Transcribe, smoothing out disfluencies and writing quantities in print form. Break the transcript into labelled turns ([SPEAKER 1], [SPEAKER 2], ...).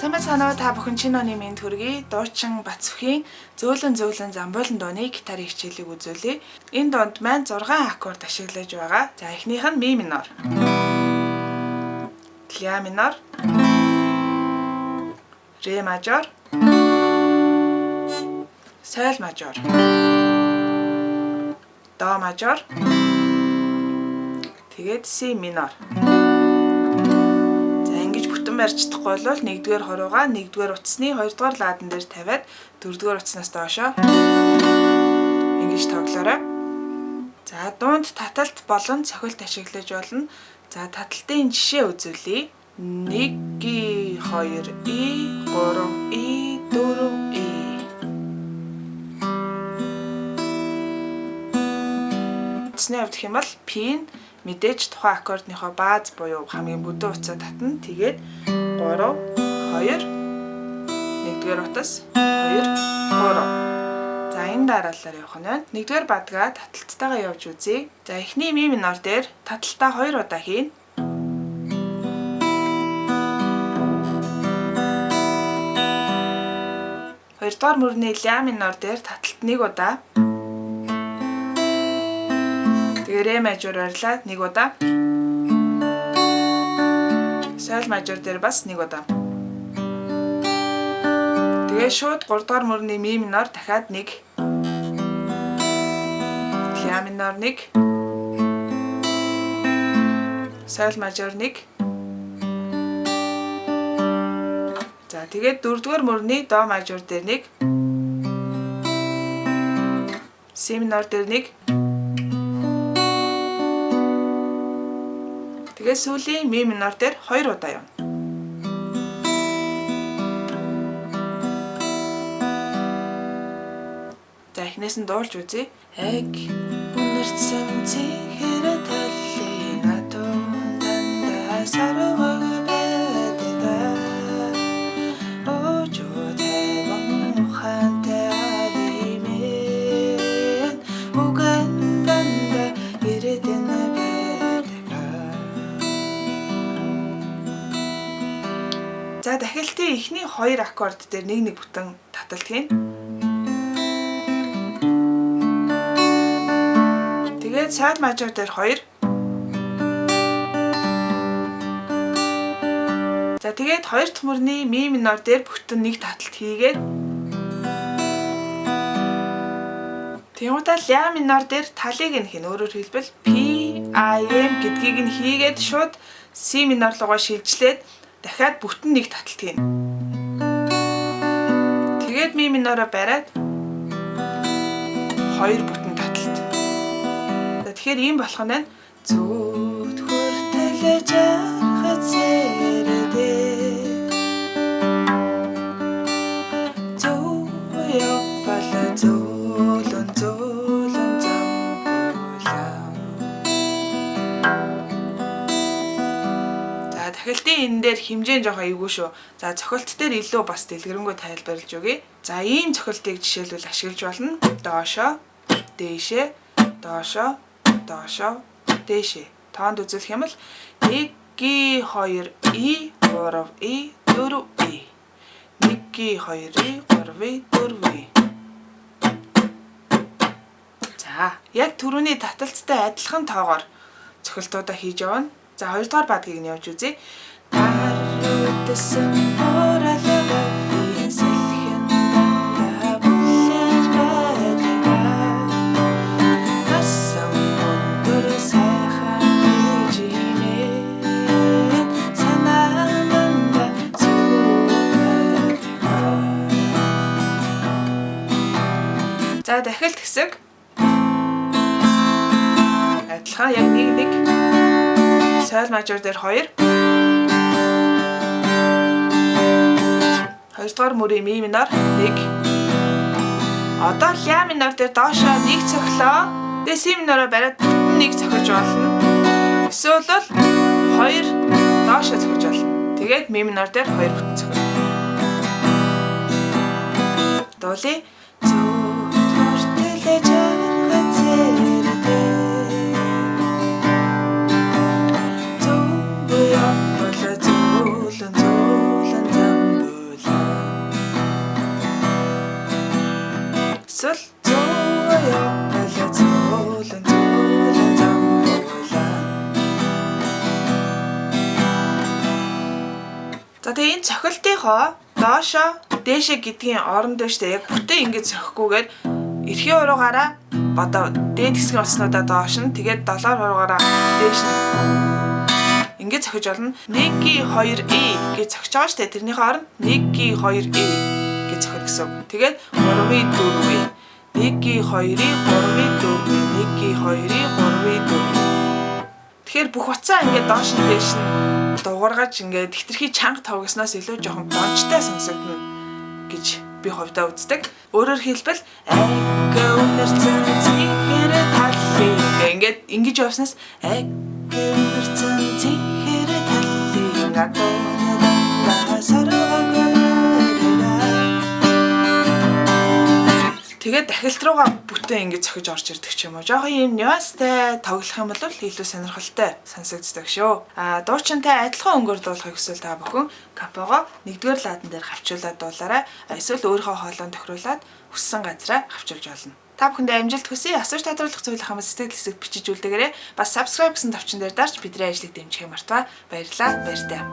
[SPEAKER 1] Сайн байцгаана уу, та бүхэн Чиноны мэнд хүргэе. Дуучин Бацвхийн "Зөөлөн зөөлөн замбуулан" дууны гитарын хичээлийг үзүүлье. Энэ дуунд маань 6 аккорд ашиглаж байгаа. За, эхнийх нь ми минор. Ля минор. Ре мажор. Соль мажор. До мажор. Тэгээд си минор. За, ингэж бүтэн барьж чадахгүй бол нэгдүгээр хоруугаа нэгдүгээр утасны хоёрдугаар ладан дээр тавиад дөрөвдүгээр утаснаас доошоо ингэж тоглоорой. За, дуунд таталт болон цохилт ашиглаж болно. За, таталтын жишээ үзүүлье. 1 2 И 3 И 4 И. Утасны хувьд гэх юм бол P нь мэдээж тухайн аккордныхоо бааз буюу хамгийн бүдүүн утсаа татна. Тэгээд 3 2 нэгдүгээр утас 2 3. За, энэ дараалалаар явах нь байна. Нэгдүгээр бадгаа таталттайгаа явж үзье. За, эхний ми минор дээр таталтаа 2 удаа хийнэ. Хоёрдугаар мөрний ля минор дээр таталт 1 удаа. Тэгээ ре мажор барилаад 1 удаа. Соль мажор дээр бас 1 удаа. Тэгээ шууд 3 дугаар мөрний ми минор дахиад 1. Ля минор 1. Соль мажор 1. За, тэгээд 4 дугаар мөрний до мажор дээр 1. Си минор дээр 1. Тэгээ сүүлийн ми минор дээр 2 удаа явна. За, эхнээс нь дуулж үзье. Эг үнэртсэн цэнхэр талын адуу дандаа сарваг байдаг. Оожоо тайван ухаантай алимэн үгэн дандаа ирээдэн байдаг. За, дахилтын эхний хоёр аккорд дээр нэг нэг бүтэн таталт хийнэ. Тэгээд соль мажор дээр 2. За, тэгээд хоёр дахь мөрний ми минор дээр бүтэн нэг таталт хийгээд Тэнгуутаа ля минор дээр талыг нь хийнэ. Өөрөөр хэлбэл P I M гэдгийг нь хийгээд шууд си минор руугаа шилжлээд дахиад бүтэн нэг таталт хийнэ. Тэгээд ми минороо бариад хоёр бүтэн таталт. За, тэгэхээр ийм болох нь байна. Зүуд хүртэл жаргаж сэрдээ. Зөв явбал зөөлөн зөөлөн замбуулаа. За, дахилтын энэ дээр хэмжээ нь жоохон эвгүй шүү. За, цохилт дээр илүү бас дэлгэрэнгүй тайлбарлаж өгье. За, ийм цохилтыг жишээлбэл ашиглаж болно. Доошоо, дээшээ, доошоо, доошоо, дээшээ. Тоонд үзүүлэх юм бол 1 2 И 3 И 4 И. 1 2 И 3 И 4 И. За, яг түрүүний таталттай адилхан тоогоор цохилтуудаа хийж явна. За, хоёрдугаар бадгийг нь явж үзье. Нар үдсэн боралгаа сэлхэн дандаа бүлээж байдаг. Хасан өндөр сайхан хэмээн санаа дандаа зүг байдаг. За, дахилт хэсэг адилхан яг нэг нэг соль мажор дээр 2. Хоёрдугаар мөрийн ми минор 1. Одоо ля минор дээр доошоо нэг цохилоо. Тэгээ си минороо бариад бүтэн нэг цохиж болно. Эсвэл бол 2 доошоо цохиж болно. Тэгээд ми минор дээр 2 бүтэн цохино. Дуулъя. Зүуд хүртэл жаргаж сэрдээ. Зөв явбал зөөлөн зөөлөн замбуулаа. За тэгээ энэ цохилтынхоо доошоо дээшээ гэдгийн оронд штэ яг бүтэн ингэж цохихгүйгээр эрхийн хуруугаараа одоо дээд хэсгийн утаснуудаа доош нь тэгээд долоор хуруугаараа дээш нь ингэж цохиж болно. 1 2 и гэж цохиж байгаа штэ. Тэрнийхээ оронд 1 2 и гэж цохино гэсэн үг. Тэгээд 3 4 1 2 3 4 1 2 3 4. Тэгэхээр бүх утсаа ингээд доош нь дээш нь дуургаж ингээд хэтэрхий чанга тоглосноос илүү жоохон донжтой сонсогдно гэж би хувьдаа үздэг. Өөрөөр хэлбэл аг үнэрцэн цэнхэр таллын ингээд ингэж явснаас аг үнэрцэн цэнхэр таллын адууна саргаг. Тэгээд дахилт руугаа бүтэн ингэж цохиж орж ирдэг ч юм уу. Жохон юм нюанстай тоглох юм бол илүү сонирхолтой сонсогддог шүү. А дуучинтай адилхан өнгөөр дуулахыг хүсвэл та бүхэн капого нэгдүгээр ладан дээр хавчуулаад дуулаарай. Эсвэл өөрийнхөө хоолойн тохируулаад хүссэн газараа хавчуулж болно. Та бүхэндээ амжилт хүсье. Асууж тодруулах зүйл хамаа сэтгэл хэсэгт бичиж үлдээгээрэй. Бас subscribe гэсэн товчон дээр дарж бидний ажлыг дэмжихээ мартваа. Баярлалаа. Баяртай.